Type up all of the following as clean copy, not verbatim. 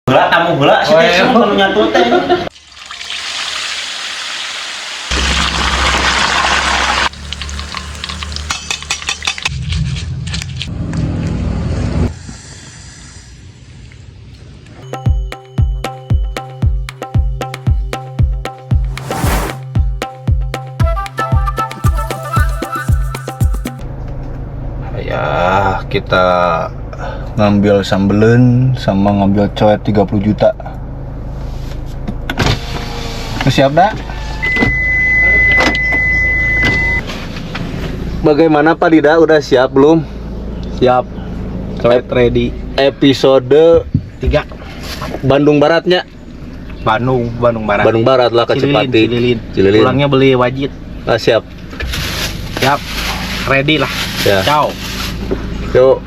Heula tamu heula si teh semua nu nyatu teh. Ya, kita ngambil sambelen sama ngambil coet 30 juta. Siap dah? Bagaimana Pak Dida? Udah siap belum? Siap. Coet ready. Episode 3. Bandung Baratnya. Bandung, Bandung Barat. Bandung Barat lah ke Cililin, Cipati. Cililin. Cililin. Pulangnya beli wajit. Ah, siap. Siap. Ready lah. Ya. Ciao. Yuk.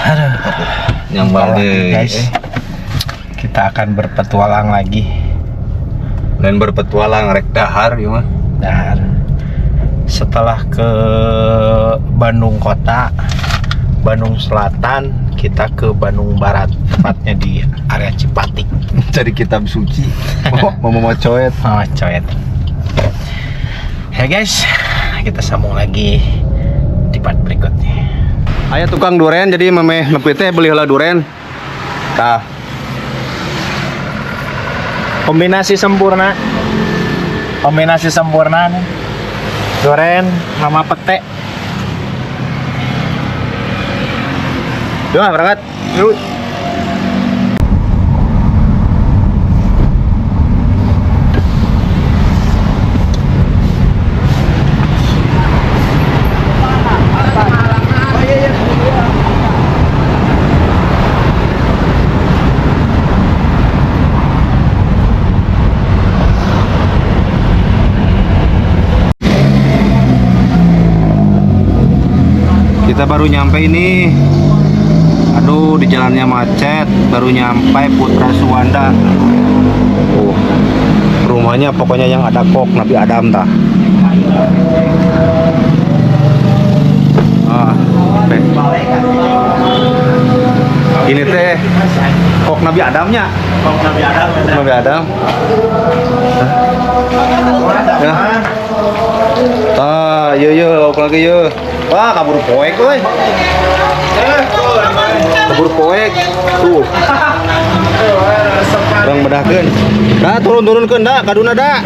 Aduh. Yang balik, guys. Kita akan berpetualang lagi. Dan berpetualang rek dahar ieu mah. Dan setelah ke Bandung Kota, Bandung Selatan, kita ke Bandung Barat, tepatnya di area Cipatik. Cari kitab suci. Mau coet. Oh, coet. Ya guys, kita sambung lagi di part berikutnya. Aya tukang duren jadi memeh nepi teh beli heula duren. Tah. Kombinasi sempurna. Kombinasi sempurna nih. Duren sama pete. Yuk, berangkat. Yuk. Kita baru nyampe ini. Aduh, di jalannya macet. Baru nyampe Putra Suwanda. Oh, rumahnya pokoknya yang ada kok Nabi Adam tah. Ah, teh. Ini teh kok Nabi Adamnya. Kok Nabi Adam. Nabi Adam. Ya. Ah, yo yo lauk lagi yo. Wah, kabur poek euy. Kabur poek. Tuh. Urang bedahkeun. Dah turun-turunkeun da kaduna da.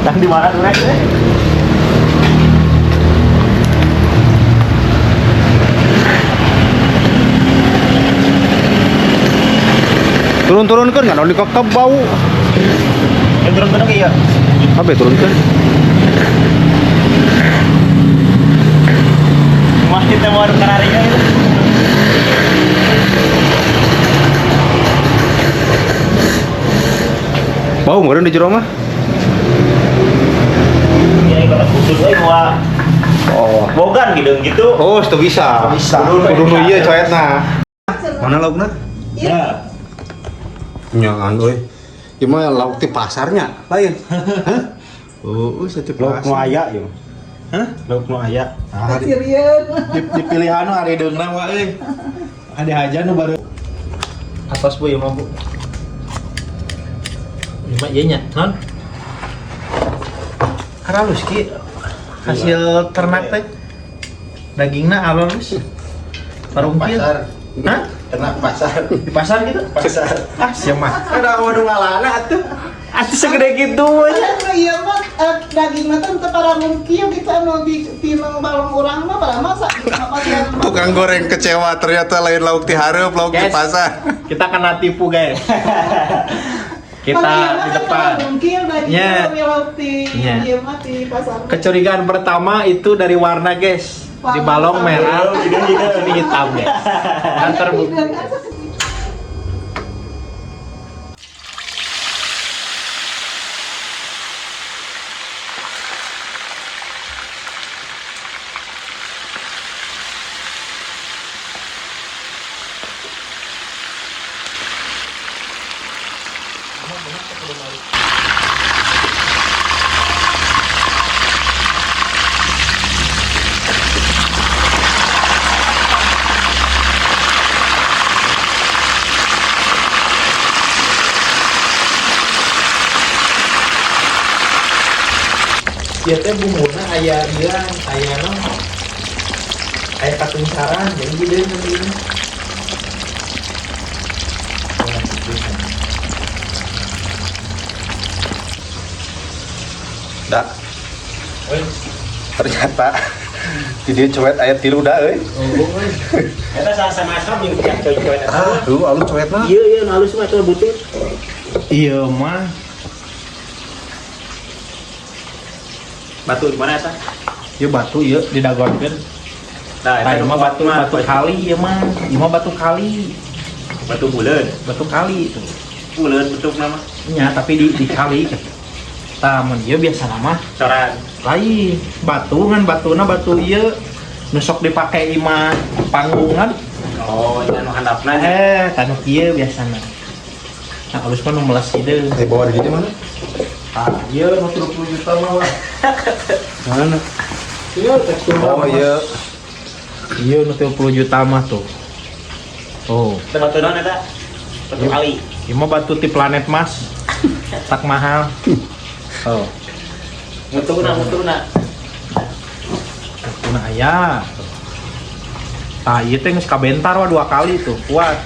Tah di mana duren? Turun-turunkeun kan dikekep bau. Yang turun-turun iya. Apa turunkeun? Wah, kita mau kararinya itu. Bau meureun di jero mah. Iya, ibarat khusus euy moal. Oh. Bogan gitu gitu. Oh, itu bisa. Bisa. Kudu nu ieu coetna. Mana laukna? Ya. Nyangan euy. Ieu mah lauk ti pasarnya, lain. Hah? Oh, satu Lauk nu aya ieu. Hah? Lauk nu aya. Ah, Di pilihan nu ari deungna wa euy. Ada aja nu baru. Atos bu ieu mah bu. Ieu mah ieu nya, non? Halus ki hasil ternak teh. Dagingna halus. Parungkil. Hah? Ternak pasar. Di pasar gitu? Pasar. Ah, siapa mah. Ada waduh ngalana atuh. Atuh segede gitu aja. Anu ieu mah daging mah teh teu parangkil gitu anu di tinu balong urang mah pada masak Tukang goreng kecewa ternyata lain lauk di hareup, lauk di Guys. pasar. Kita kena tipu, guys. Kita di depan. Parangkil daging Nya. mah lauk di Nya. ieu mah di pasar. Kecurigaan pertama itu dari warna, guys. Di Warna balong hitam. merah, ini hitam, guys. Dan terbukti. Ieu teh bumbuna aya ieu aya naon? Aya katungsaran jadi hideung ini. Nah, gitu. Dah. Ternyata di dia cuet aya 3 dah euy. Eta sama sama jeung cak coy-coy eta. Ah, lu alus cuetna. Iya iya nu halus mah atuh butut. Iya mah. Batu di mana eta? Ieu batu ieu didagonkeun. Nah, Nah, ieu mah batu batu kali ieu mah. Ieu mah batu kali. Batu buleun. Batu kali itu. Buleun bentukna mah. Nya, tapi di kali. Tah mun ieu biasa mah Coran. lain batu ngan batuna batu ieu nu sok dipake imah panggungan. Oh, nya nu handapna nya. Tanu kieu biasana. Nah, alus mah nu meles hideung. Eh, bawa di sini mana? Ah, ieu nu 30 juta mah lah. Mana? Ieu tekstur Oh iya. Ieu nu 30 juta mah tuh. Oh, Eta batu naon eta? Batu kali. ieu mah batu ti planet Mars. Tak mahal. Oh, Mutuna mutuna. batuna aya. Tah, ieu teh geus kabentar wah 2 kali tuh, kuat.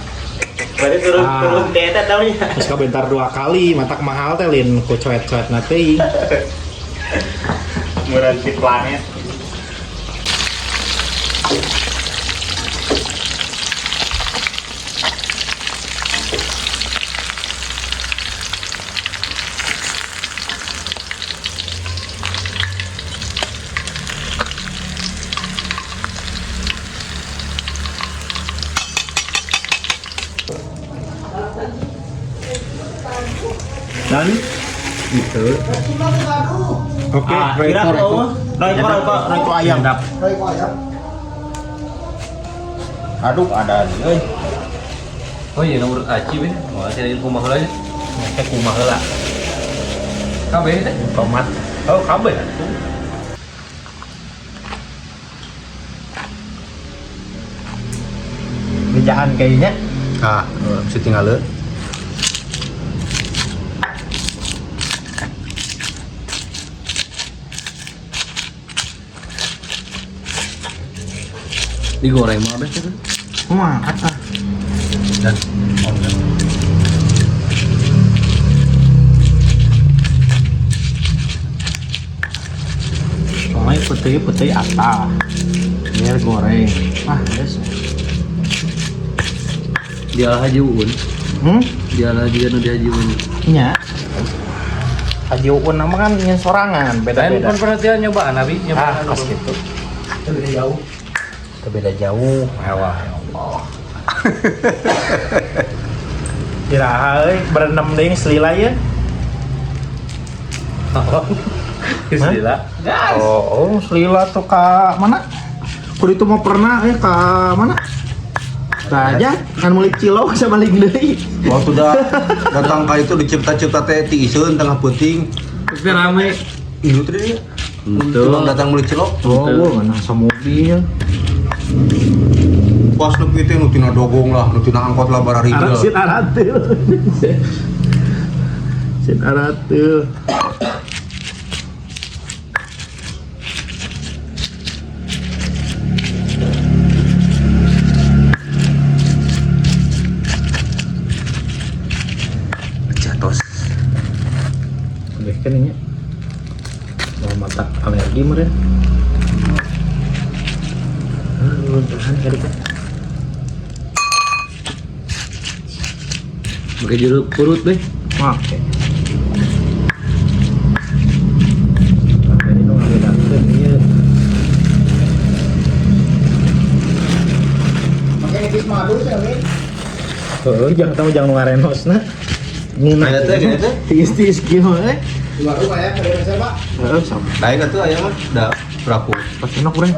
Berarti turun Ah. turun teh eta taunya. Geus kabentar 2 kali, matak mahal teh lin ku coet-coetna teh. Murah di planet. Dan gitu. Oke, Ah, kira Royco, Royco, Royco, Royco ayam. Royco ayam. Aduh, ada nih euy. Oh iya nomor aci be. Wah, saya kumaha heula nya. Teh kumaha heula? Kabeh teh. Tomat. Oh, kabeh. Bejaan kayaknya. Ah, bisa tinggal leuh. Digoreng mah abeh teh. Wah, apa? Dan Soalnya putih-putih apa? Biar goreng. Ah, yes. Dia Haji Uun. Hmm? Dia Haji anu di Haji Uun. Nya. Haji Uun nama kan nyen sorangan, Lain beda-beda. kan pernah dia nyobaan abi, Ah, nyobaan. pas gitu. Itu beda jauh. Itu beda jauh. Mewah ya Allah. Iraha euy, berenam deui selila ya. Istilah. Oh, oh, selila tuh ka mana? Kudu itu mau pernah ka mana? Raja kan mulai cilok sama balik deui. Waktu dah datang ka itu dicipta-cipta teh ti iseun tengah peuting. Tapi rame. Ieu teh dia. Tukang datang meuli cilok. Oh, gua mana sama mobil. Pas nepi teh nu tina dogong lah, nu tina angkot lah barari. Sin arateul. Sin arateul. Jatos. Udah kan ini. Mau mata alergi meren. Tahan kali kan. Pakai jeruk purut deh. Make. Ini nu ngabedakeun ieu. Pakai nipis madu sih, Ami. Heuh, jangan tahu jangan nu ngarenosna. Ngeunah. Aya teh, aya teh. Tiis-tiis kieu we. Di warung aya kada meser, Pak. Heeh, sama. Lain atuh aya mah da berapa? Pas enak urang.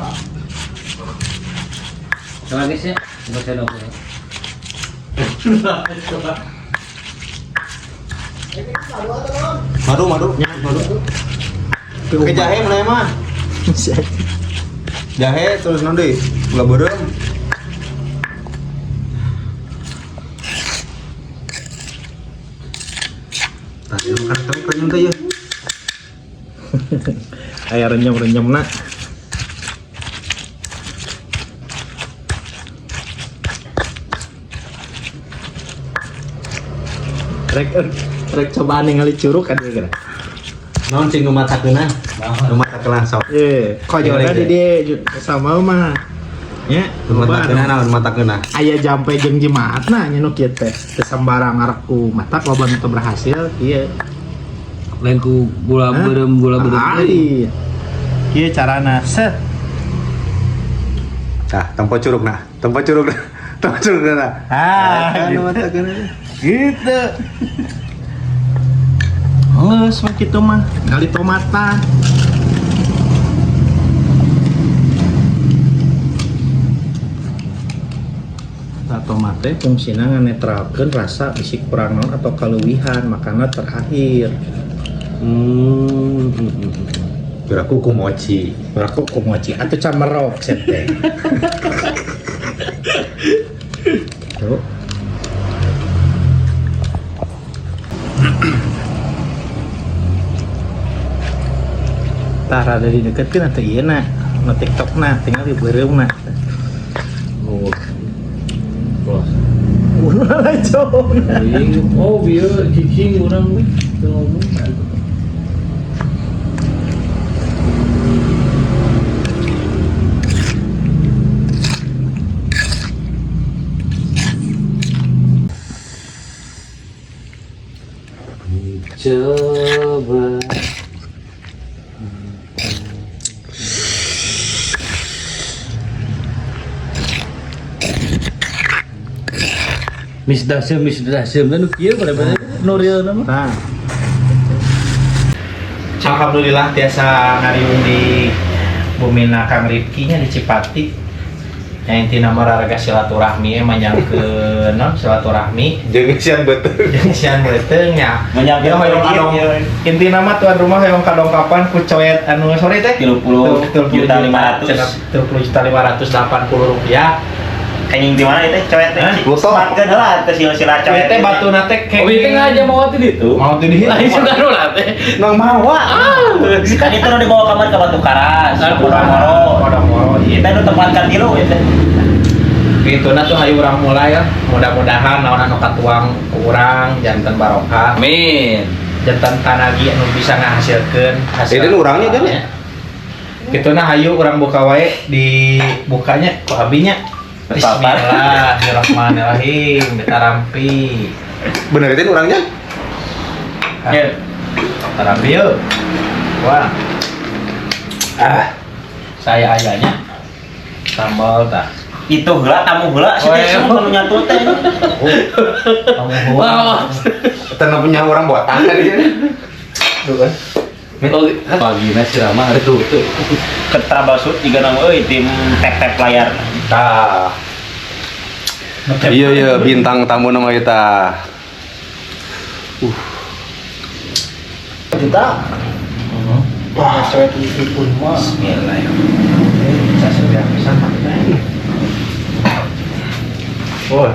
Sama guys ya. Enggak saya nongkrong. Madu, madu. Madu. Pakai jahe mana mah? Jahe terus nanti gula beureum. Tah, ieu kan tapi kanyun teh ya. Aya renyem-renyemna. Rek rek cobaan ningali curug kan kira. Naon cing nu matakeunah? Nu matakeunah sok. Eh, kojona di dieu sama mah. Nya, Nu matakeunah naon matakeunah? Aya jampe jeung jemaatna nya nu kieu teh. Teu sembarang ngarak ku matak loba nu teu berhasil kieu. Lain ku gula Hah? beureum gula beureum. Ah, iya. Kieu carana set. Tah, tempo curug nah. Tempo curug nah. Tempo curug nah. Ah, Eta nu gitu. matakeunah. Gitu. Geus mah kitu mah, kali tomata. Nah, tomat teh fungsina nganetralkeun rasa bisi kurang naon atau kaleuwihan, makana terakhir. Hmm. Kira ku mochi. Aku ku mochi atuh camerok set teh. Tuh. Tah rada dideketkeun atuh ieu na, nu TikTok na, tinggal dibeureum na. Oh. Bos. Ulah jauh. Oh, bieu cicing urang we teu ngomong. Coba. Mis dasem nu kieu pada nu real nama. Nah. Alhamdulillah tiasa ngariung di Bumina Kang Rifki nya di Cipati. Yang intina mah raraga silaturahmi manyangkeun non silaturahmi Jeung sian beuteung. jeung sian beuteung nya. Menyangkeun Ya hoyong duit, kadong. ya. Intina mah tuan rumah hoyong kadongkapan ku coet anu sore teh 30 juta 500. 30 juta 580 rupiah. Kayaknya di mana itu coet teh? Hah? Sematkeun heula teh silsilah coet. Coet teh batuna teh Oh, itu aja mau waktu itu. Mau teh di Lain suka nu lah teh. Nang mawa. Kan itu nu dibawa kamar ke Batu Karas, Podomoro. Podomoro. Iya. Kita nu tempatkan tilu itu. Gitu nah tuh hayu urang mulai ya. Mudah-mudahan naon anu katuang ku urang janten barokah, Amin. janten tanagi anu bisa ngahasilkeun hasil. Ini urangnya kan ya? Gitu nah hayu urang buka wae dibukanya ku abinya. Bismillahirrahmanirrahim. Betarampi. Bener itu orangnya? Ya. Tarampi yuk. Wah. Ah. Saya ayahnya. Sambal tah. Itu heula tamu heula sih Oh, teh iya. semua nu nyantul teh. Tamu Wah. Tanah punya orang botak kan ini. Tuh kan. Oh, pagi na si Rama hari tuh. Ke Trabasut juga nama euy tim tap-tap layar. Tah. Iya iya bintang tamu nama kita. Juta. Wah, cewek itu pun mah. Bismillahirrahmanirrahim. Saya sudah bisa makan. Oh.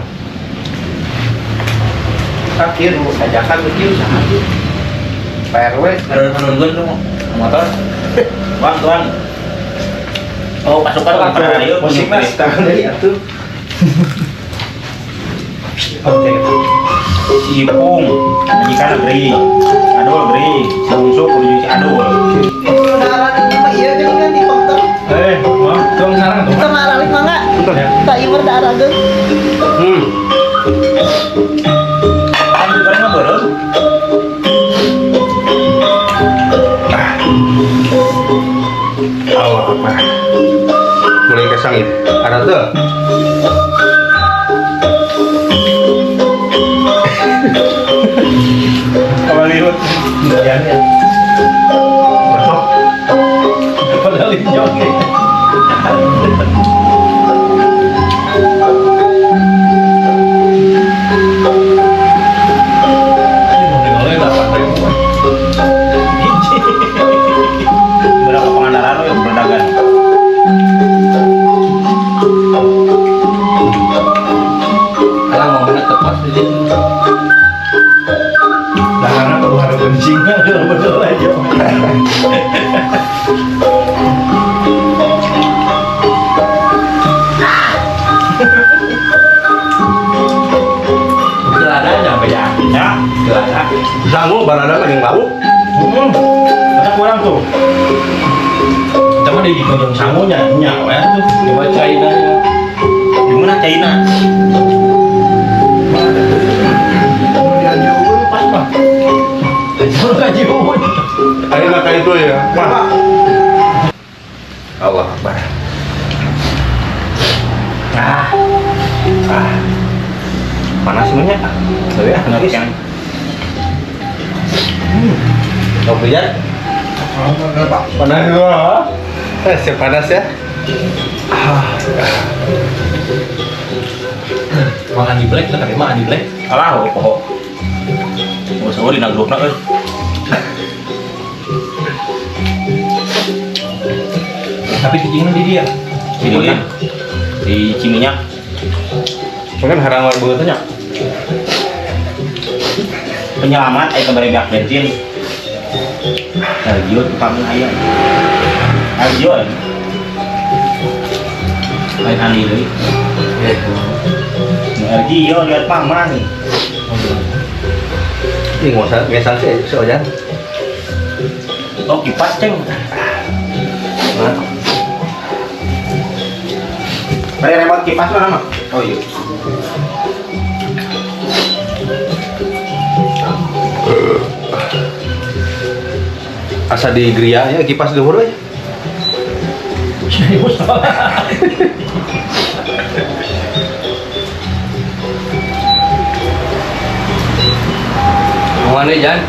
Sakit, ajakan begitu sama tuh. Pak RW. Nurun tuh motor. Bang, tuan. Oh, pasukan orang pernah ieu Musik mas, tangan dari atuh. Oke. Si Ipung, majikan negeri. Adul negeri, si Bungsu kudu si Adul. Udah mah iya gini kan di konter. Eh, mau tuang sarang tuh. Kita mah aralik mangga. Tak ieu da arageun. Hmm. Kan juga mah beureum. Allah apa? Mulai kesang ya. Ada tuh. Kembali ya. Padahal joget. Ini mau ninggalin 8.000. Berapa Pangandaran we berdagang. Alah ngomongnya tepat di sini. Dahana kudu hareupeun cing, betul aja. Mah di jeung sangunya nya we tuh. Coba China ya. Di mana China? Diajuun Pas mah. Gaji umum. Ayo lah kayak itu ya. Pak. Allah Akbar. Ah. Ah. Panas semuanya. Tuh ya, Benar habis. kan? Kopi ya. Panas juga. Eh, siap panas ya. Emang Andi Black lah, tapi mah Andi Black. Alah, oh, poho. Oh, so dina grupna euy. Tapi cicingnya di dia. Di mana? Di Ciminyak. Mungkin harang war begitu nya. Penyelamat aya kembali banyak bensin. Sergio tukang aya. Sergio. Ya? Lain Andi deui. Sergio lihat mama nih. Ini nggak usah ngesal sih, si Ojan. Oh, kipas ceng. Nah, Bayar remote kipas mana mah? oh iya. Asa di geria ya kipas luhur we. Serius. Mana Jan?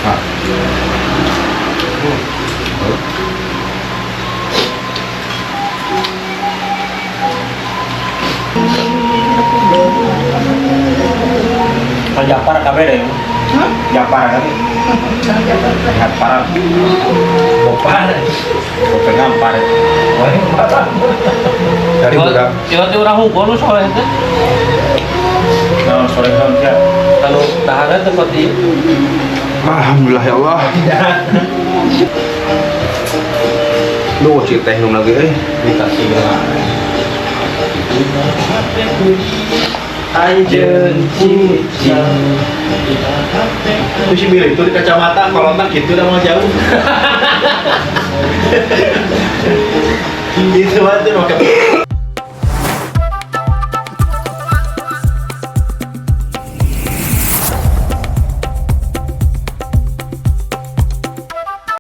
Ah. Kalau Japar kabeh deh. Hah? Japar kabeh. Japar. Gopar. Gopeng ngampar. Wah, ini parah. Dari budak. Ieu teh urang hungkul nu soleh teh. Nah, sore kan siap. Kalau tahanan tempat ieu. Alhamdulillah ya Allah. Duh, si teh nu lagi euy. Dikasih lah. Anjeun cicing. Itu si Billy itu di kacamata kalau tak gitu udah mau jauh. Itu banget tuh pakai